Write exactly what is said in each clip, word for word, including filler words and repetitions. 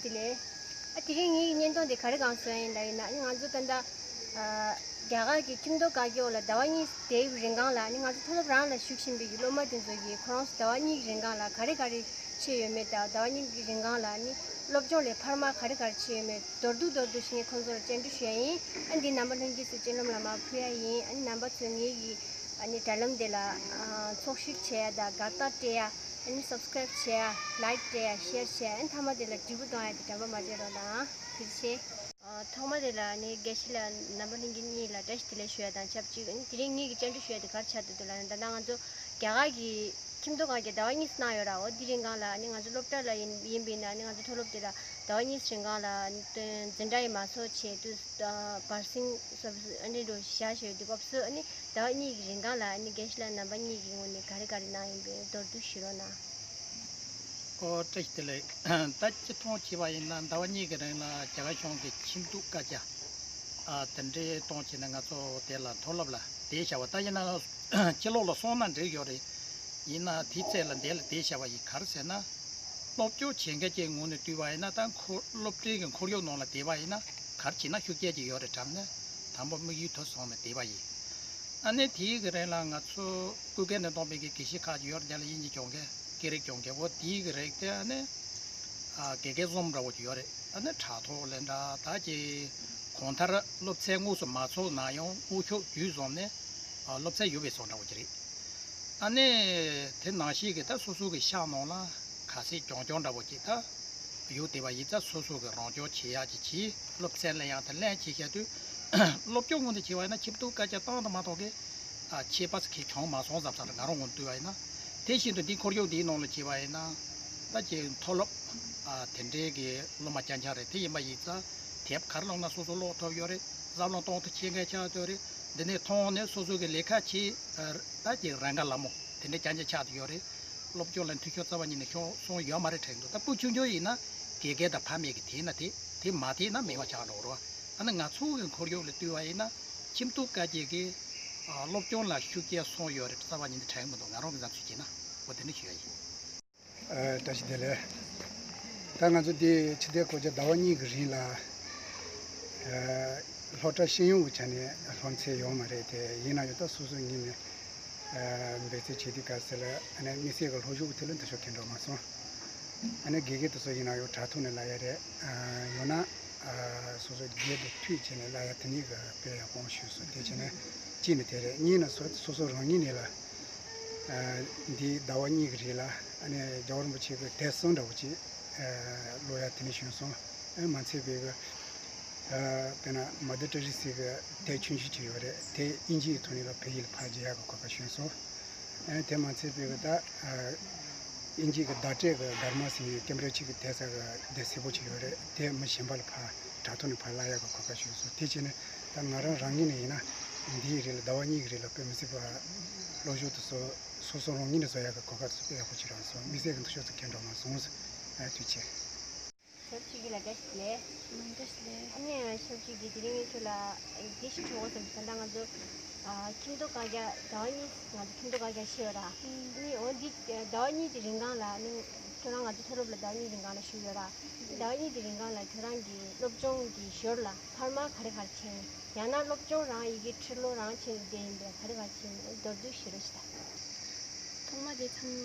དེ་ལས། ཨ་དེ་རིང་ངའི་བརྙན་ཐུང་དེ་ག་རེ་གང་བཟོས་ཡིན་ལབ་ཡིན་ན། ཨ་ནི་ང་ཚོ་ད་ལྟ་ཨ་རྒྱ་གར་གྱི་ཁྱིམ་ཐོག་དཀའ་སྐྱོ་ལ་ཟླ་བ་གཉིས་དེའི་རིང་གང་ལ། ཨ་ནི་ང་ཚོ་མཐོ་སློབ་རང་ལ་བཞུགས་བཞིན་པའི་གི་སློབ་མ་དེ་ཚོ་གིས་ཁོ་རང་ཚོ་ཟླ་བ་གཉིས་ཀྱི་རིང་གང་ལ་ག་རེ་ག་རེ་བྱས་ཡོད་མེད་དང་། ཟླ་བ་གཉིས་ཀྱི་རིང་གང་ལ་ཨ་ནི་སློབ་སྦྱོང་ལས་འཕར་མ་ག་རེ་ག་རེ་བྱས་ཡོད་མེད་མདོར་བསྡུས་མདོར་བསྡུས་ཤིག་ངས་ཁོང་ཚོར་བཅར་འདྲི་ཞུ་ཡ་ཡིན། ཨ་འདི་ནམ་པ་ལྷུན་རྒྱས་ཚོའི་སྤྱན་ལམ་ལ་མར་ཕུལ་ཡ་ཡིན། ཨ་ནི་རྣམ་པ་ཚོས་ངའི་གི་ཨ་ནི་དྲ་ལམ་དེ་ལ་ཨ་ཚོགས་ཞུགས་བྱེད་ཡ་དང་དགའ་རྟགས་སྤྲད་ཡ། ཨ་ནི་སབ་སི་ཀ་རེབ་བྱེད་ཡ། ལའིཀ་སྤྲད་ཡ། ཤེར་བྱེད་ཡ། ཨ་ནི་མཐའ་མ་དེ་ལ་འབྲས་བུ་གཏོང་ཡ་དེ་དྲན་པ་མ་བརྗེད་རོགས་གནང་། ཐུགས་རྗེ་ཆེ། ཨ་ཐོག་མ་དེ་ལ་ཨ་ནི་དགེ་བཤེས་ལགས་རྣམ་པ་ལྷན་རྒྱས་གཉིས་ལ་བཀྲ་ཤིས་བདེ་ལེགས་ཞུ་ཡ་དང་ཆབས་ཅིག་ཨ་ནི་དེ་རིང་ངེད་ཀྱིས་བཅར་འདྲི་ཞུ་ཡ་དེ་ག་རེ་ཆགས་འདུག་ལབ་ན། ད་ལྟ་ང་ཚོ་རྒྱ་གར་གྱི་ཁྱིམ་ཐོག་ཁག་གི་ཟླ་བ་གཉིས་གནང་ཡོད་ར། འོ་དེ་རིང་གང་ལ་ཨ་ནི་ང་ཚོ་སློབ་གྲྭ་ལ་ཡིན་ཡིན་པ་ཡིན་ན། ཨ་ནི་ང་ཚོ་མཐོ་སློབ་དེ་ལ་ཟླ་བ་གཉིས་རིང་གང་ལ་ཨ་ནི་འཛིན་གྲྭ་ཡི་མང་ཚོགས་བྱས་དུས། ཨ་བར་གསེང་སོ་སོ་ཨ་ནི་འགྲོ་བཞག་བཞག་ཡོད་དུས་སྐབས་སུ། ཨ་ནི་ཟླ་བ་གཉིས་ཀྱི་རིང་གང་ལ་ཨ་ནི་དགེ་བཤེས་ལགས་རྣམ་པ་གཉིས་ཀྱི་ངོས་ནས་ག་རེ་ག་རེ་གནང་ཡིན་པའི་མདོར་བསྡུས་ཞུ་རོགས་གནང་། ཨོ་བཀྲ་ཤིས་བདེ་ལེགས། ད་སྤྱིར་བཏང་བྱས་པ་ཡིན་ན་ཟླ་བ་གཉིས་ཀྱི་རིང་ལ་རྒྱ་གར་གཞུང་གི་ཁྱིམ་སྡུག་བཀའ་རྒྱ་ཨ་དེ་འདྲའི་གཏོང་བྱས་ནས་ང་ཚོ་དེ་ལ་མཐོ་སློབ་ལ་བསྡད་བཞག་པ། ད་ཡིན་ན་ཕྱི་ལོགས་ལ་སོང་ན་འགྲིག་ཡོད་རེད། ཡིན་ན་དེའི་ཚད་ལ་འདི་ལ་བསྡད་བཞག་པ་ཡིན། ག་རེ་ཟེར་ན། སློབ་སྦྱོང་བྱེད་མཁན་གྱི་ངོས་ནས་བལྟས་པ་ཡིན་ན། ད་ཁོ་སློབ་གྲྭའི་གི་ཁོར་ཡུག་ནང་ལ་བསྡད་པ་ཡིན་ན་ག་རེ་བྱས་ན་ཤུགས་རྐྱེན་ཅིག་ཡོད་རེད་དྲན་ནས། དང་པོ་དམིགས་ཡུལ་དེ་བཟུང་ནས་བསྡད་པ་ཡིན། ཨ་ནི་དེའི་གི་རིང་ལ་ང་ཚོ་སྐུ་སྒེར་ནས་གཏོང་པའི་གི་དགེ་བཤེས་ཁག་ཅིག་ཡོད་རེད། དེ་ལ་དབྱིན་ཇི་སྦྱོང་མཁན། སྐད་རིགས་སྦྱོང་མཁན། འོ་དེའི་གི་རིགས་དེ་ཨ་ནི་ཨ་དགེ་རྒན་གསུམ་འདྲ་བོ་ཅིག་ཡོད་རེད། ཨ་ནི་དྲ་ཐོག་ལ་འདྲ་ད་ཅིག་གང་ལྟར་སློབ་ཚན་དངོས་སུ་མ་ཚོགས་ན་ཡང་དབུ་ཤོག་བརྒྱུད་བཟུང་ནས་ཨ་སློབ་ཚན་ཡོད་པའི་བཟོ་འདྲ་བོ་ཅིག་རེད། ཨ་ནི་དེ་ནང་བཞིན་གྱི་ད་སོ་སོ་གི་ཤག་ནང་ལ་ག་ཚོད་རྐྱང་རྐྱང་འདྲ་བོ་ཅིག་ད་ཡོད་བསྡད་པ་ཡིན་ཙང་། སོ་སོ་གི་རང་སྦྱོང་བྱེད་ཡག་ཅིག་བྱས། སློབ་ཚན་ལ་ཡང་དང་ལེན་བྱེད་བཞག་དུས། སློབ་སྦྱོང་ངོས་ནས་བྱས་པ་ཡིན་ན་ཁྱིམ་སྡུག་བཀའ་རྒྱ་བཏང་དང་མ་གཏོང་གི་ཨ་ཁྱད་པར་ཅིག་བྱུང་མ་སོང་བསམ་ས་རེད། ང་རང་ངོས་ནས་བལྟས་པ་ཡིན་ན། དེ་བཞིན་དུ་འདི་ཁོར་ཡུག་འདིའི་ནང་ལ་བྱས་པ་ཡིན་ན། ད་ཅིག་མཐོ་སློབ་ཨ་དེ་འདྲའི་གི་སློབ་མ་རྐྱང་རྐྱང་རེད། དེ་ཡིན་པ་ཡིན་ཙང་དེབ་ག་རེ་བླངས་ན་སོ་སོ་ཀློག་ཐུབ་ཡོད་རེད། བསམ་བློ་གཏོང་ཐུབ་ཤེས་མཁན་ཆགས་ཡོད་རེད། འདི་ནས་མཐོང་ནས་སོ་སོ་གི་ལས་ཀ་བྱེད། ཨ་ད་ཅིག་རང་དགའ་ལ་མོ་དེ་འདྲ་རྐྱང་རྐྱང་ཆགས་ཡོད་རེད། སློབ་སྦྱོང་ལ་འཐུས་ཤོར་རྩ་བ་ཉིད་ནས་བྱུང་སོང་ཡོད་མ་རེད་དྲན་འདུག་ད་སྤུ་ཆུང་ཆུང་ཡིན་ན་དགེ་རྒན་དང་ཕ་མས་ཀྱི་དེ་ན་དེ་དེ་མ་དེ་ན་མེད་པ་ཆགས་འགྲོ་རོགས། ཨ་ནི་ང་ཚོ་གི་ཁོར་ཡུག་ལ་བལྟས་པ་ཡིན་ན་ཁྱིམ་སྡུག་བཀའ་རྒྱ་གི་ཨ་སློབ་སྦྱོང་ལ་ཤུགས་རྐྱེན་སོང་ཡོད་རེད་རྩ་བ་ཉིད་ནས་དྲན་གི་མི་འདུག་ང་རང་གི་བསམ་ཚུལ་བྱས་ན་འོ་དེ་འདྲ་ཞུ་ཡ་ཡིན། ཨ་བཀྲ་ཤིས་བདེ་ལེགས། ད་ང་ཚོ་འདི་ཕྱི་ཟླའི་སྐོར་གྱི་ཟླ་བ་གཉིས་ཀྱི་རིང་ལ་ཨ་སློབ་གྲྭ་ཤེས་ཡོན་གྱི་ཆ་ནས་སློབ་ཚན་ཡོད་མ་རེད་དེ། ཡིན་ན་ཡང་ད་སོ་སོའི་ངོས་ནས་ཨ་འབད་རྩོལ་བྱེད་དུས་སྐབས་སུ་ལ་ཨ་ནི་དམིགས་བསལ་གྱི་སློབ་ཞུགས་ཀྱི་ཐད་ལ་འཐུས་ཤོར་གང་འདྲ་མ་སོང་། ཨ་ནི་དགེ་རྒན་དེ་ཚོ་ཡིན་ན་ཡང་དྲ་ཐོག་ནས་བསླབ་ཡ་རེད། ཨ་ཡང་ན་ཨ་སོ་སོ་སྒེར་དུ་མཐུད་བྱས་ནས་བསླབ་ཡ་དེ་གཉིས་ཀྱི་དཔེ་ཡག་པོ་ཞུས་སོང་། དེ་བྱས་ནས་གཅིག་ནི་དེ་རེད། གཉིས་ནི་སོ་སོ་སོ་སོ་རང་ཉིད་ནས་ལ་ཨ་འདིའི་ཟླ་བ་གཉིས་ཀྱི་རིང་ལ་ཨ་ནི་རྒྱལ་བ་རིན་པོ་ཆེ་གི་དེབ་གསུམ་འདྲ་བོ་ཅིག་ཨ་ཀློག་ཡ་དེ་ནས་བྱུང་སོང་། ཨ་མ་ཚད་པའི་གི་ཨ་དཔེར་ན་མ་དར་ཊེ་རེ་སི་གི་དེབ་ཆུང་ཆུང་ཅིག་ཡོད་རེད། དེ་དབྱིན་ཇིའི་ཐོག་ནས་ལ་བོད་ཡིག་ལ་ཕར་བསྒྱུར་ཡག་གི་གོ་སྐབས་བྱུང་སོང་། ཨ་དེ་མ་ཚད་པའི་གི་ད་ཨ་དབྱིན་ཇི་གི་བརྡ་སྤྲོད་གི་གྷར་མ་ཟེར་ནས་ཀེམ་བྷི་རི་ཇི་གི་དེབ་གསར་གི་དེབ་སེར་པོ་ཅིག་ཡོད་རེད། དེ་མི་གཞན་པ་ལ་ཕར་དྲ་ཐོག་ནས་ཕར་བསླབ་ཡག་གི་གོ་སྐབས་བྱུང་སོང་། དེ་བྱས་ནས་ད་ང་རང་རང་ཉིད་ནས་ཡིན་ན་འདིའི་རིང་ལ་ཟླ་བ་གཉིས་ཀྱི་རིང་ལ་དཔེ་མི་སྲིད་པ་སློབ་སྦྱོང་དེ་ཚོ་སོ་སོ་རང་ཉིད་ནས་བཟོ་ཡག་གི་གོ་སྐབས་དཔེ་ཡག་པོ་ཅིག་རག་སོང་། དམིགས་བསལ་གྱི་འཐུས་ཤོར་ཚོ་གང་འདྲ་མ་སོང་། ཨ་ཐུགས་རྗེ་ཆེ། ཞབས་ཕྱི་གི་ལ་བཀྲ་ཤིས་བདེ་ལེགས། ལ་བཀྲ་ཤིས་བདེ་ལེགས། ཨ་ནི་ཞབས་ཕྱི་གི་དེ་རིང་ངས་ཁྱོད་ལ་འདི་ཞིག་དྲི་དགོས་བསམ། ད་ལྟ་ང་ཚོ་ཨ་ཁྱིམ་སྡུག་བཀའ་རྒྱ་ཟླ་བ་གཉིས་ང་ཚོ་ཁྱིམ་སྡུག་བཀའ་རྒྱ་བྱས་ཡོད་ར། ཨ་ནི་འོ་འདི་ཟླ་བ་གཉིས་ཀྱི་རིང་གང་ལ་ཨ་ནི་ཁྱོད་རང་ང་ཚོ་མཐོ་སློབ་ལ་ཟླ་བ་གཉིས་རིང་གང་ལ་བཞུགས་ཡོད་ར། ཟླ་བ་གཉིས་ཀྱི་རིང་གང་ལ་ཁྱོད་རང་གི་སློབ་སྦྱོང་གི་ཞོར་ལ་འཕར་མ་ག་རེ་ག་རེ་བྱས་ཡིན། ཡང་ན་སློབ་སྦྱོང་རང་ཡི་གེ་ཁྲིད་ལོ་རང་བྱས་ནས་བསྡད་ཡིན་པས་ག་རེ་ག་རེ་བྱས་ཡིན། མདོར་བསྡུས་ཤིག་རོགས་ཞུ་ད། ཐོག་མ་དེ་འཚམས་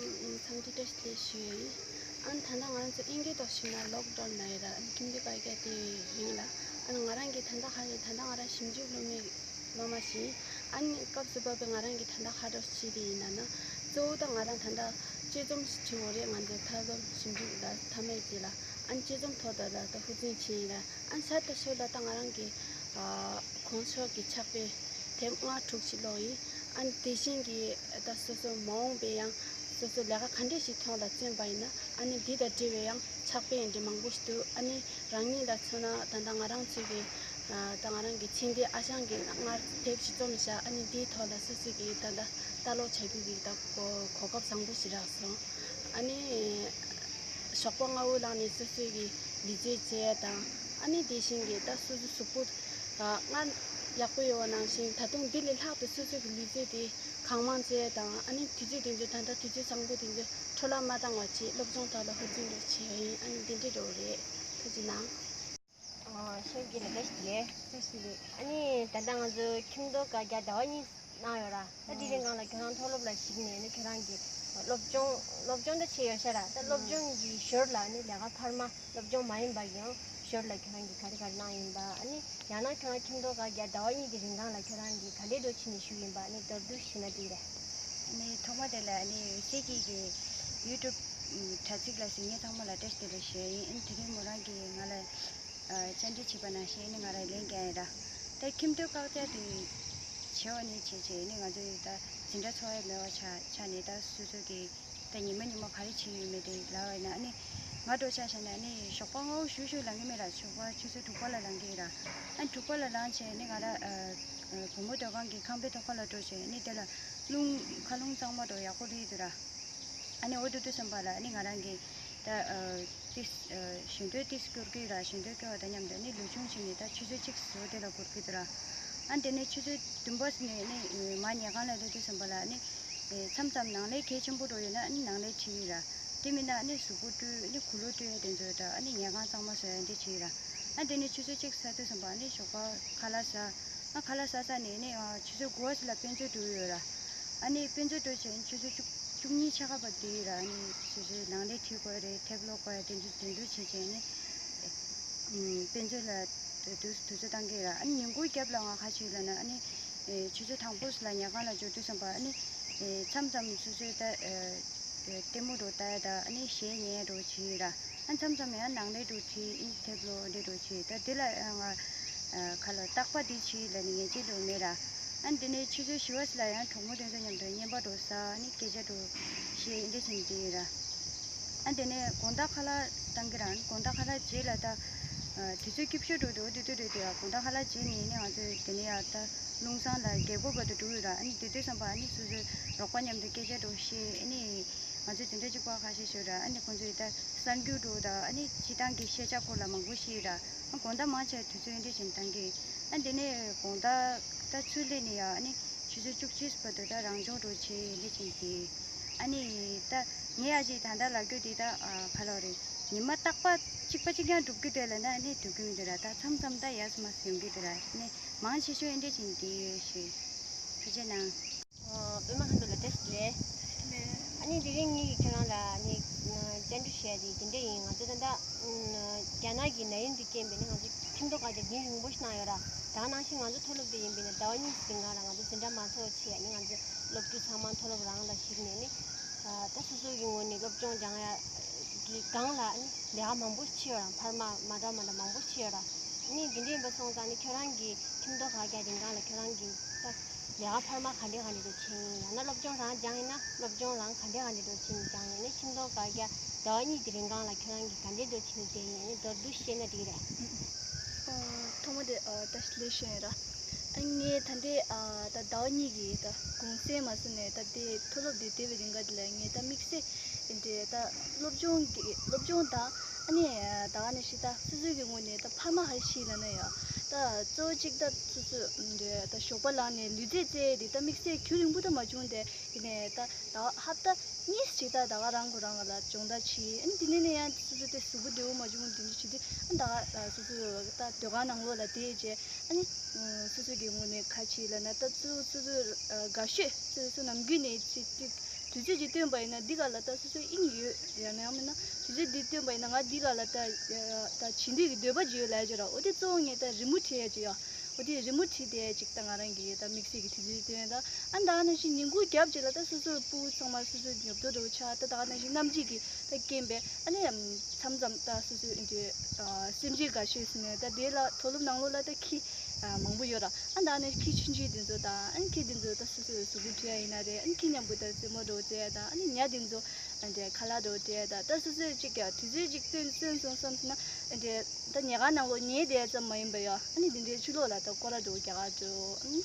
འཚམས་འདྲི་བཀྲ་ཤིས་བདེ་ལེགས་ཞུ་ཡ་ཡིན། ཨ་ནི་ད་ལྟ་ང་ཚོ་ཨིན་སྐད་ཐོག་ཞུས་ན་ལོག་ཌའོན་ལབ་ཡ་ར། ཨ་ནི་ཁྱིམ་སྡུག་བཀའ་རྒྱ་དེ་རིང་ལ་ཨ་ནི་ང་རང་གི་ད་ལྟ་ག་རེ་ད་ལྟ་ང་རང་ཞིབ་འཇུག་སློབ་མའི་སློབ་མ་ཞིག་ཡིན། ཨ་ནི་སྐབས་སུ་བབས་པའི་ང་རང་གི་ད་ལྟ་ག་འདྲ་བྱེད་དེ་ཡིན་ན་ན། གཙོ་བོ་ད་ང་རང་ད་ལྟ་དཔྱད་རྩོམ་ཞིག་བྲིས་ཡོད་རེད། ང་ཚོ་མཐའ་སློབ་ཞིབ་འཇུག་ལ་མཐའ་མའི་རྗེས་ལ་ཨ་ནི་དཔྱད་རྩོམ་ཐོག་ད་ལྟ་ད་ཧུར་བརྩོན་བྱེད་ཡིན་ར། ཨ་ནི་ཤ་སྟག་ཤོད་ལ་ད་ང་རང་གི་ཨ་གོང་ཕྱོགས་ཀྱི་ཕྱག་དཔེ་དེབ་ལྔ་དྲུག་ཅིག་ཀློག་ཡིན། ཨ་ནི་དེ་བཞིན་གྱི་ད་སོ་སོ་མ་འོངས་པའི་ཡང་སོ་སོ་ལས་ཀ་ག་འདྲས་ཞིག་ཐོག་ལ་བརྩོན་པ་ཡིན་ན་ཨ་ནི་འདི་དང་འབྲེལ་བའི་ཡང་ཕྱག་དཔེ་ཡིན་འདྲ་མང་པོ་ཞིག་འདུག་ཨ་ནི་རང་ཉིད་ལ་མཚོན་ན་ད་ལྟ་ང་རང་ཚོའི་གི་ད་ང་རང་གི་ཚེ་འདས་ཨ་ཞང་གི་སྔར་དེབ་ཞིག་རྩོམ་བཞག་ཨ་ནི་འདིའི་ཐོག་ལ་སོ་སོ་གི་ད་ལྟ་ལྟ་ཀློག་བྱ་རྒྱུ་གི་ད་གོ་གོ་སྐབས་བཟང་པོ་ཞིག་རག་སོང་། ཨ་ནི་ཞོགས་པ་སྔ་པོ་ལངས་ནས་སོ་སོའི་གི་ལུས་རྩལ་བྱས་དང་ཨ་ནི་དེ་བཞིན་གི་ད་སོ་སོ་གཟུགས་པོ་སྔར་ཡག་པོ་ཡོད་པ་ནང་བཞིན་ད་དུང་འདི་ལས་ལྷག་ཏུ་སོ་སོའི་གི་ལུས་རྩལ་དེ་གང་མང་བྱས་དང་ཨ་ནི་དུས་ཚོད་དེ་ཚོ་ད་ལྟ་དུས་ཚོད་བཟང་པོ་དེ་ཚོ་འཕྲོ་བརླག་མ་བཏང་བ་བྱས་སློབ་སྦྱོང་ཐོག་ལ་ཧུར་བརྩོན་འདྲ་བྱས་ཡིན། ཨ་ནི་འདི་འདྲས་འགྲོ་གི་རེད། ཅི་ལ། ཨ་ཤེས་ཀྱི་ལ་བཀྲ་ཤིས་བདེ་ལེགས། བཀྲ་ཤིས་བདེ་ལེགས། ཨ་ནི་ད་ལྟ་ང་ཚོ་ཁྱིམ་ཐོག་བཀའ་རྒྱ་ཟླ་བ་གཉིས་གནང་ཡོད་ར། ད་དེ་རིང་སྒང་ལ་ཁྱེད་རང་མཐོ་སློབ་ལ་གཞིགས་ནས་ནི་ཁྱེད་རང་གི་སློབ་སྦྱོང་སློབ་སྦྱོང་ད་བྱས་ཡོད་ཤག་ར། ད་སློབ་སྦྱོང་གི་ཞོར་ལ་ནི་ལས་ཀ་འཕར་མ་སློབ་སྦྱོང་མ་ཡིན་པ་ཡང་ཞོར་ལ་ཁྱེད་རང་གི་ག་རེ་ག་རེ་གནང་ཡིན་པ། ཨ་ནི་ཡང་ན་ཁྱེད་རང་ཁྱིམ་ཐོག་བཀའ་རྒྱ་ཟླ་བ་གཉིས་ཀྱི་རིང་སྒང་ལ་ཁྱེད་རང་གི་ག་འདྲས་འགྲོ་ཕྱིན་ནས་བཞུགས་ཡིན་པ་ནི་མདོར་བསྡུས་ཤིག་ན་འགྲིག་རེད། ཨ་ནི་ཐོག་མ་དེ་ལ་ཨ་ནི་ཡུ་སེ་ཀི་གི་ཡུ་ཊུབ་དྲ་ཚིགས་ལ་གཟིགས་མཁན་ཚང་མ་ལ་བཀྲ་ཤིས་བདེ་ལེགས་ཞུ་ཡ་ཡིན། ཨ་ནི་དེ་རིང་མོ་རང་གིས་ང་ལ་ཨ་བཅར་འདྲི་བྱས་པ་ནང་བཞིན་ཨ་ནི་ང་རང་ལན་རྒྱག་ཡ་ར། ད་ཁྱིམ་ཐོག་བཀའ་རྒྱ་དེ་བྱས་པ་ནི་བྱས་བྱས་ཨ་ནི་ང་ཚོའི་ད་འཛིན་གྲྭ་འཚོགས་ཡ་མེད་པ་ཆགས་ཆགས་ནས་ད་སོ་སོ་གི་ད་ཉི་མ་ཉི་མ་ག་རེ་བྱེད་ཡོད་མེད་དེ་ལབ་པ་ཡིན་ན། ཨ་ནི་ང་འདྲ་ཆ་བཞག་ན་ཨ་ནི་ཞོགས་པ་སྔ་པོ་ཞུ་ཞུ་ལངས་ཀྱི་མེད་ར། ཞོགས་པ་ཆུ་ཚོད་དྲུག་པ་ལ་ལངས་ཀྱི་ཡིན་ར། ཨ་ནི་དྲུག་པ་ལ་ལངས་བྱས་ཨ་ནི་ང་རང་ཨ་བུ་མོ་སྡོད་ཁང་གི་ཁང་པའི་ཐོག་ཁ་ལ་འགྲོ་བྱས་ཨ་ནི་དེ་ལ་རླུང་ཁ་རླུང་གཙང་མ་འདྲ་ཡག་པོ་རེད་འདུག་ར། ཨ་ནི་འོ་འདུག་འདུག་བསམ་པ་ལ་ཨ་ནི་ང་རང་གི་ད་ཨ་ཏིས་ཨ་ཞོན་ཏོའི་ཏིས་སྐོར་གྱི་ར། ཞོན་ཏོའི་སྐོར་བ་དང་མཉམ་དུ་ཨ་ནི་ལུས་སྦྱོང་བྱས་ནས་ད་ཆུ་ཚོད་གཅིག་བཟོ་དེ་ལ་འགོར་གྱི་འདུག་ར། ཨ་ནི་དེ་ནས་ཆུ་ཚོད་བདུན་པ་ནས་ཨ་ནི་མར་ཉལ་ཁང་ལ་སླེབས་དུས་ཙམ་པ་ལ་ཨ་ནི་མཚམས་མཚམས་ནང་ལས་གལ་ཆེན་པོ་འདྲ་ཡོད་ན་ཨ་ནི་ནང་ལས་བྲིས་ཡོད་ར། དེ་མིན་ན་ཨ་ནི་གཟུགས་པོ་བཀྲུས་ཨ་ནི་གུ་ལུ་བཀྲུས་ཡ་དེ་ཚོ་ད་ཨ་ནི་ཉལ་ཁང་གཙང་མ་བཟོ་ཡ་འདི་བྱས་ཡོད་ར། ཨ་དེ་ནས་ཆུ་ཚོད་གཅིག་ཚར་དུས་ཙམ་པ་ཨ་ནི་ཞོགས་པ་ཁ་ལག་ཟ། ཨ་ཁ་ལག་ཟ་ས་ནས་ཨ་ནི་ཨ་ཆུ་ཚོད་དགུ་པ་ཙམ་ལ་དཔེ་མཛོད་འགྲོ་ཡོད་ར། ཨ་ནི་དཔེ་མཛོད་འགྲོ་བྱས་ཨ་ནི་ཆུ་ཚོད་བཅུ་བཅུ་གཉིས་ཕྱེད་ཀ་བར་དེ་ཡོད་ར། ཨ་ནི་ཆུ་ཚོད་ནང་ལས་བྲིས་དགོས་རེད། དེབ་ཀློག་དགོས་རེད། དེ་ཚོ་དེ་ཚོ་བྱས་བྱས་ཨ་ནི་ཨ་དཔེ་མཛོད་ལ་དུས་དུས་ཚོད་བཏང་གི་ཡོད་ར། ཨ་ནི་ཉིན་གུང་རྒྱབ་ལ་ང་ག་རེ་བྱེད་ལབ་ན་ཨ་ནི་ཨེ་ཆུ་ཚོད་དང་པོ་ལ་ཉལ་ཁང་ལ་འབྱོར་དུས་ཙམ་པ་ཨ་ནི་ཨེ་མཚམས་མཚམས་སོ་སོའི་ད་ཨེ་ཨེ་ལྟད་མོ་འདྲ་ལྟ་ཡ་དང་ཨ་ནི་གཞས་ཉན་འདྲ་བྱེད་ཡོད་ར། ཨ་མཚམས་མཚམས་ཡང་ནང་ལས་འདྲ་བྲིས་ཨ་ནི་དེབ་ཀློག་འདི་འདྲ་བྱེད། ད་འདི་ལ་ཨ་ང་ཨ་ག་ལ་རྟག་པ་འདི་བྱེད་ལབ་ནས་ངས་བྱེད་འདོད་མེད་ར། ཨ་ནི་དེ་ནས་ཆུ་ཚོད་བཞི་པ་ལ་ཡང་གྲོགས་མོ་དེ་ཚོ་མཉམ་དུ་བརྙན་པར་འདྲ་ཟ་ཨ་ནི་སྐད་ཆ་འདྲ་བཤད་འདི་བྱེད་འདི་ཡོད་ར། ཨ་དེ་ནས་དགོང་དག་ཁ་ལག་བཏང་གི་ར། དགོང་དག་ཁ་ལག་རྗེས་ལ་ད་ཨ་དུས་ཚོད་སྐྱིད་ཤོས་འདྲ་འདྲ་དེ་དུས་རེད་དེ། ཨ་དགོང་དག་ཁ་ལག་རྗེས་ནས་ནི་ང་ཚོས་དེ་ནས་ཡ་ད་ལུང་བསང་ལ་རྒྱལ་སྒོ་བར་དུ་འགྲོ་ཡོད་ར། ཨ་ནི་དེ་དུས་ཙམ་པ་ཨ་ནི་སོ་སོའི་རོགས་པ་མཉམ་དུ་སྐད་ཆ་འདྲ་བཤད། ཨ་ནི་ང་ཚོའི་འཛིན་གྲྭ་གཅིག་པ་ཁ་ཤས་ཤིག་ར། ཨ་ནི་ཁོང་ཚོས་ད་གསར་འགྱུར་འདྲ་དང་ཨ་ནི་སྤྱིར་བཏང་གི་ཤེས་བྱ་སྐོར་ལ་མང་པོ་བཤད་ར། ཨ་དགོང་དག་མང་ཆེ་དུས་ཚོད་འདི་བཞིན་བཏང་གི། ཨ་དེ་ནས་དགོང་དག་ད་ཚུར་སླེབས་ནས་ཡ་ཨ་ནི་ཆུ་ཚོད་བཅུ་གཅིག་བར་དུ་ད་རང་སྦྱོང་འདྲ་བྱེད་འདི་བྱེད་ཀྱི། ཨ་ནི་ད་ངས་ཡ་ཅིག་ད་ལྟ་ལབ་རྒྱུ་འདི་ད་ཨ་ག་ལབ་རེད། ཉི་མ་རྟག་པ་གཅིག་པ་གཅིག་རྐྱང་སྒྲུབ་རྒྱུ་དེ་ལ་ན་ཨ་ནི་སྒྲུབ་ཀྱི་མི་འདུག་ར། ད་མཚམས་མཚམས་ད་ཡ་སི་མ་སི་ཡོང་གི་འདུག་ར། ཨ་ནི་མང་ཆེ་ཤོས་ཨེ་འདྲས་ཅིག་འདི་ཡོད་ཞུ། ཐུགས་རྗེ་གནང་། ཨ་པད་མ་ལྷུན་གྲུབ་ལ་བཀྲ་ཤིས་བདེ་ལེགས། ཨ་ནི་དེ་རིང་ངེད་ཀྱིས་ཁྱེད་རང་ལ་ཨ་ནི་བཅར་འདྲི་ཞུ་ཡ་དེ་དེ་འདྲས་ཡིན། ང་ཚོ་ད་ལྟ་རྒྱ་ནག་གི་ན་ཡུན་དུ་རྐྱེན་པས་ནི་ང་ཚོ་ཁྱིམ་ཐོག་བཀའ་རྒྱ་རྒྱུན་རིང་པོ་ཞིག་གནང་ཡོད་ར། ད་ག་ནང་བཞིན་ང་ཚོ་མཐོ་སློབ་དེ་ཡིན་པས་ནི་ཟླ་བ་གཉིས་ཟིན་གང་ལ་ང་ཚོ་འཛིན་གྲྭ་མ་ཚོགས་ཆེད་ནི་ང་ཚོ་སློབ་ཕྲུག་ཚང་མ་མཐོ་སློབ་རང་ལ་གཞིགས་ནས་ནི་ད་སོ་སོ་གི་ངོས་ནས་སློབ་སྦྱོང་སྦྱང་ཡ་གི་སྒང་ལ་ནི་ལས་ཀ་མང་པོ་ཕྱིན་ཡོད་ར། འཕར་མ་མ་འདྲ་མ་འདྲ་མང་པོ་ཕྱིན་ཡོད་ར། ནི་འདི་འདྲ་ཡིན་པ་སོང་ཙང་ནི་ཁྱོད་རང་གི་ཁྱིམ་ཐོག་བཀའ་རྒྱ་རིང་གང་ལ་ཁྱོད་རང་གི་ད་ལས་ཀ་འཕར་མ་ག་འདྲས་ག་འདྲས་འགྲོ་ཕྱིན་ཡང་ན་སློབ་སྦྱོང་རང་སྦྱངས་ཡིན་ན་སློབ་སྦྱོང་རང་ག་འདྲས་ག་འདྲས་འགྲོ་ཕྱིན་སྦྱངས་ཡིན་ནི་ཁྱིམ་ཐོག་བཀའ་རྒྱ་ཟླ་བ་གཉིས་ཀྱི་རིང་གང་ལ་ཁྱོད་རང་གི་ག་འདྲས་འགྲོ་ཕྱིན་དེ་ཡིན་ནི་མདོར་བསྡུས་བཤད་ན་འགྲིག་རེད། ཨ་ཐོག་མ་དེ་ཨ་བཀྲ་ཤིས་བདེ་ལེགས་ཞུ་ཡིན་ར། ཨ་ངས་ད་ལྟའི་ཨ་ད་ཟླ་བ་གཉིས་ཀྱི་ད་གུང་སེང་མ་སོང་ནས་ད་ལྟའི་མཐོ་སློབ་དེ་བསྡད་པའི་རིང་ག་དེ་ལ་ངས་ད་དམིགས་བསལ་དེ་འདྲའི་ད་སློབ་སྦྱོང་གི་སློབ་སྦྱོང་དང་ཨ་ནི་ད་ག་ནང་བཞིན་ད་སོ་སོའི་གི་ངོས་ནས་ད་འཕར་མ་ཧ་ཤི་ལ་ན་ཡ་ད་གཙོ་བོ་གཅིག་ད་སོ་སོ་འདྲ་ད་ཞོགས་པ་ལངས་ནས་ལུས་རྩལ་རྩེད་དེ་ད་དམིགས་བསལ་རྒྱུན་རིང་པོ་ད་མ་བྱུང་སྟེ་ཡིན་ནའི་ད་ད་ཧབ་ད་གཉིས་ཅིག་ད་ད་ག་རང་གོ་རང་ལ་སྦྱོང་བརྡར་བྱས། ཨ་ནི་དེ་ནས་ནས་ཡང་སོ་སོ་དེ་གཟུགས་པོ་བདེ་བོ་མ་བྱུང་དེ་འདྲ་བྱེད་དུས་ཨ་ད་ག་སོ་སོ་ད་སྡོད་ཁང་ནང་ལོགས་ལ་བསྡད་རྗེས་ཨ་ནི་སོ་སོ་གི་ངོས་ནས་ག་བྱེད་ལབ་ན་ད་སོ་སོ་སོ་དགའ་ཤོས་སོ་སོ་ནམ་རྒྱུན་ནས་ཅིག་ཅིག་དུས་ཚོད་ཅིག་བཏོན་པ་ཡིན་ན་འདི་ག་ལ་ད་སོ་སོ་དབྱིངས་ཡོད་ཡང་ན་ཡང་མིན་ན་དུས་ཚོད་འདི་བཏོན་པ་ཡིན་ན་ང་འདི་ག་ལ་ད་ད་བྱེད་འདོད་ཀྱི་འདོད་པ་ཅིག་ཡོད་ལབ་ཀྱི་ར། འོ་དེ་གཙོ་བོ་ངས་ད་རི་མོ་བྲིས་ཡ་ཅིག་ཡ། འོ་དེ་རི་མོ་བྲིས་ཏེ་ཅིག་ད་ང་རང་གི་ད་དམིགས་བསལ་གྱི་དུས་ཚོད་བཏོན་ད་ཨ་ད་ནང་བཞིན་ཉིན་གུང་རྒྱབ་ཅིག་ལ་ད་སོ་སོའི་སྤུ་གུ་ཚང་མ་སོ་སོའི་ཉོབ་ཏོ་འདྲ་བོ་ཆགས་ད་ད་ནང་བཞིན་གནམ་གཤིས་ཀྱི་ད་རྐྱེན་པས་ཨ་ནི་མཚམས་མཚམས་ད་སོ་སོའི་འདི་སེམས་ཅན་དགའ་ཤོས་ཟེར་ནས་ད་དེ་ལ་མཐོ་སློབ་ནང་ལོགས་ལ་ད་ཁྱི་མང་པོ་ཡོད་ར། ཨ་ད་ནི་ཁྱི་ཆུང་ཆུང་དེ་ཚོ་ད་ཨ་ནི་ཁྱི་དེ་ཚོ་ད་སོ་སོའི་གཟུགས་པོ་འཁྲུད་ཡ་ཡིན་ན་རེད། ཨ་ནི་ཁྱི་མཉམ་པོ་ད་རྩེད་མོ་འདྲ་བོ་རྩེ་ཡ་ད་ཨ་ནི་ཉ་དེ་ཚོ་འདྲ་ཁ་ལག་འདྲ་བོ་སྤྲད་ད་ད་སོ་སོས་ཅིག་ཀྱང་དུས་ཚོད་ཅིག་བཏོན་བཏོན་སོང་བསམ་ན་འདྲ་ད་ཉལ་ཁང་ནང་ལོགས་ཉལ་བསྡད་ཙམ་མ་ཡིན་པ་ཡ་ཨ་ནི་འདི་འདྲའི་ཕྱི་ལོགས་ལ་ད་སྐོར་ར་འདྲ་བོ་རྒྱག་ག་འགྲོ།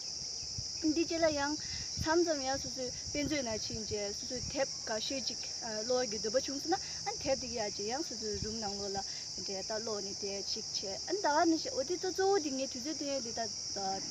འདི་རྗེས་ལ་ཡང་མཚམས་མཚམས་ཡང་སོ་སོའི་དཔེ་མཛོད་ནང་ཕྱིན་རྗེས་སོ་སོའི་དེབ་དགའ་ཤོས་ཅིག་ཀློག་གི་འདོད་པ་བྱུང་སོང་ན་ཨ་ནི་དེབ་དེ་གི་ཡ་ཅིག་ཡང་སོ་སོའི་རུམ་ནང་ལོགས་ལ་འདྲ་ད་ཀློག་ནས་དེ་ཅིག་བྱས། ཨ་ནི་ད་ག་ནང་བཞིན་འོ་དེ་ད་གཙོ་བོ་དེ་ངས་དུས་ཚོད་བཏོན་ཡ་དེ་ད་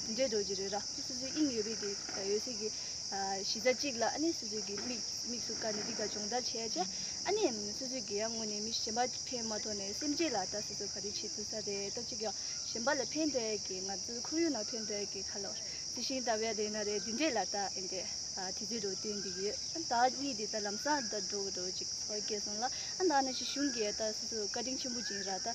འདི་འདྲའི་འདྲ་བོ་ཅིག་རེད་ར། སོ་སོའི་དབྱིངས་ཡོད་པའི་དེ་ཡོད་སྲིད་ཀྱི། གཞི་རྩ་གཅིག་ལ་ཨ་ནི་སོ་སོ་གི་དམིགས་དམིགས་སུ་བཀར་ནས་འདི་ག་སྦྱོང་བརྡར་བྱས་རྗེས་ཨ་ནི་སོ་སོ་གི་ཡང་དངོས་གནས་མི་གཞན་པ་ཕན་མ་ཐོགས་ནས་སེམས་ཅན་ལ་ད་སོ་སོ་ག་རེ་བྱེད་ཐུབ་ས་རེད། ད་གཅིག་ཡང་གཞན་པ་ལ་ཕན་འདོད་ཀྱི་ང་ཚོའི་ཁོར་ཡུག་ནང་ཕན་འདོད་ཀྱི་ཁ་ལོ་རྩི་ཤིང་བཏབ་ཡ་དེ་ན་རེད། འདི་འདྲས་ལ་ད་ཨེ་འདྲས་དུས་ཚོད་འགྲོ་སྟོན་འདི་ཡོད། ད་གཉིས་དེ་ད་ལམ་སང་ད་འགྲོ་གི་འགྲོ་ཅིག་ཚོར་སྐྱེས་སོང་ལ་ཨ་ད་ནང་བཞིན་གཞུང་གིས་ད་སོ་སོ་བཀའ་དྲིན་ཆེན་པོ་ཅིག་ར། ད་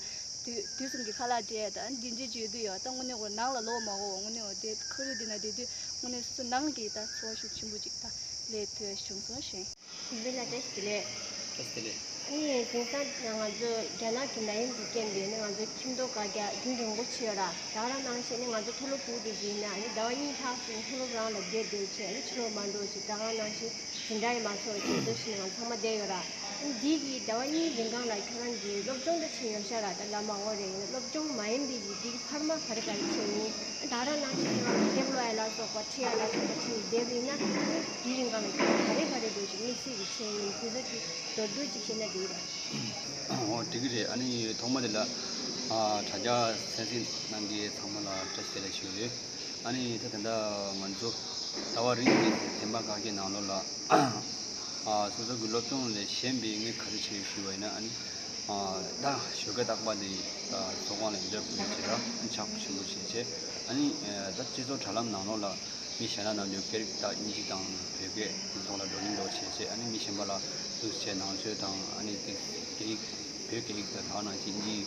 དུས་དུས་གསུམ་གྱི་ཁ་ལག་སྤྲད་ད་འདི་འདྲས་བརྗོད་དུས་ཡོད། ད་དངོས་གནས་ཁོ་ནང་ལ་ལོག་མ་གོ་དངོས་གནས་འོ་དེ་ཁོར་ཡུག་འདི་ན་བསྡད་དུས་དངོས་གནས་སོ་སོ་ནང་གི་ད་ཚོར་ཤུགས་ཆེན་པོ་ཅིག་ད་ལས་ཐོས་བྱུང་སོང་ཞེས། ཡིན་པས་ན་བཀྲ་ཤིས་བདེ་ལེགས། བཀྲ་ཤིས་བདེ་ལེགས། ཨ་ནི་དེང་སང་ང་ཚོ་རྒྱ་ནག་གི་ནད་ཡམས་ཀྱི་རྐྱེན་པས་ནི་ང་ཚོ་ཁྱིམ་ཐོག་བཀའ་རྒྱ་རྒྱུན་རིང་པོ་ཕྱིན་ཡོད་ར། ད་ག་རང་ནང་བཞིན་ནི་ང་ཚོ་མཐོ་སློབ་ཕྲུ་གུ་དེ་ཡིན་ན་ཨ་ནི་ཟླ་བ་གཉིས་ལྷག་ཙམ་མཐོ་སློབ་རང་ལ་བསྡད་བསྡད་བྱས་ཨ་ནི་ཕྱི་ལོགས་མ་འགྲོ་ཞིག་ད་ག་རང་ནང་བཞིན་འཛིན་གྲྭ་ཡི་མ་ཚོགས་བྱས་འདུག་ཕྱིན་ནི་ང་ཚང་མ་བསྡད་ཡོད་ར། ཨ་ནི་འདི་གི་ཟླ་བ་གཉིས་རིང་གང་ལ་ཁྱོད་རང་གི་སློབ་སྦྱོང་དེ་ཕྱིན་ཡོད་ཤག་ར། ད་བླ་མ་འོ་རེ་ཡིན་ན་སློབ་སྦྱོང་མ་ཡིན་པའི་གི་འདི་གི་འཕར་མ་ག་རེ་ག་རེ་བྱས་ཡིན། ད་ག་རང་ནང་བཞིན་ཁྱོད་རང་གི་དེབ་ཀློག་ཡ་ལ་སོགས་པ་ཁྲིད་ཡ་ལ་སོགས་པ་ཕྱིན་བསྡད་པ་ཡིན་ན་ཨ་ནི་དེའི་རིང་གང་ལ་ཁྱོད་རང་ག་རེ་ག་རེ་འགྲོ་ཞིག་དམིགས་བསལ་གྱི་བྱས་ཡིན་དེ་ཚོ་ཅིག་མདོར་བསྡུས་ཅིག་བཤད་ན་འགྲིག་རེད། ཨོ་འགྲིག་གི་རེད། ཨ་ནི་ཐོག་མ་དེ་ལ་ཨ་དྲ་རྒྱ་གསན་གཟིགས་གནང་མཁན་ཚང་མ་ལ་བཀྲ་ཤིས་བདེ་ལེགས་ཞུ་གི་ཡོད། ཨ་ནི་ད་ད་ལྟ་ང་ཚོ་ཟླ་བ་རིང་གི་བདེན་པ་བཀའ་རྒྱའི་ནང་ལོགས་ལ་ཨ་སོ་སོ་གི་སློབ་སྦྱོང་ལས་གཞན་པའི་ངས་ག་རེ་བྱས་ཞུས་པ་ཡིན་ན་ཨ་ནི་ཨ་ད་ཞོགས་ཀས་རྟག་པར་དེ་ད་ཚོགས་ཁང་ལ་ཡོངས་འབྲེལ་ཕུལ་བྱས་ར་ཕྱག་ཞུ་མུ་བྱས་བྱས་ཨ་ནི་ཨ་ད་སྤྱི་ཚོགས་དྲ་ལམ་ནང་ལོགས་ལ་མི་གཞན་དག་ནང་ལོགས་སྐད་རིགས་ད་དབྱིན་ཇི་དང་བོད་སྐད་དེ་ཚོ་ལ་བགྲོ་གླེང་འདྲ་བོ་བྱས་བྱས་ཨ་ནི་མི་གཞན་པ་ལ་འདུག་བྱས་ནང་ཆོས་དང་ཨ་ནི་དེ་སྐད་ཡིག་བོད་སྐད་ཡིག་དང་ད་ནང་བཞིན་དབྱིན་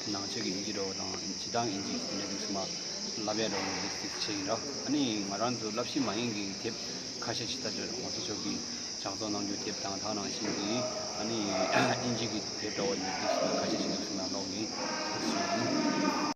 ཇི་ནང་ཆོས་ཀྱི་དབྱིན་ཇི་འདྲ་བོ་དང་སྤྱིར་བཏང་དབྱིན་ཇི་དེ་འདྲ་འདུག་སེ་མ་བསླབ་ཡ་འདྲ་བོ་འདུག་སེ་བྱས་ཡིན་ར། ཨ་ནི་ང་རང་ཚོ་བསླབ་གཞི་མ་ཡིན་གྱི་དེབ་ཁ་ཤས་ཤིག་ད་ཅོ་ཝང་ཚེ་མཆོག་གིས་ལྗགས་རྩོམ་གནང་རྒྱུ་དེབ་དང་ད་ནང་བཞིན་གྱི་ཨ་ནི་དབྱིན་ཇི་གི་དེབ་འདྲ་བོ་ཡིན་འདུག་སེ་ཁ་ཤས་ཤིག་འདུག་སེ་མ་ཀློག་གི་འདུག་སེ་ཡིན།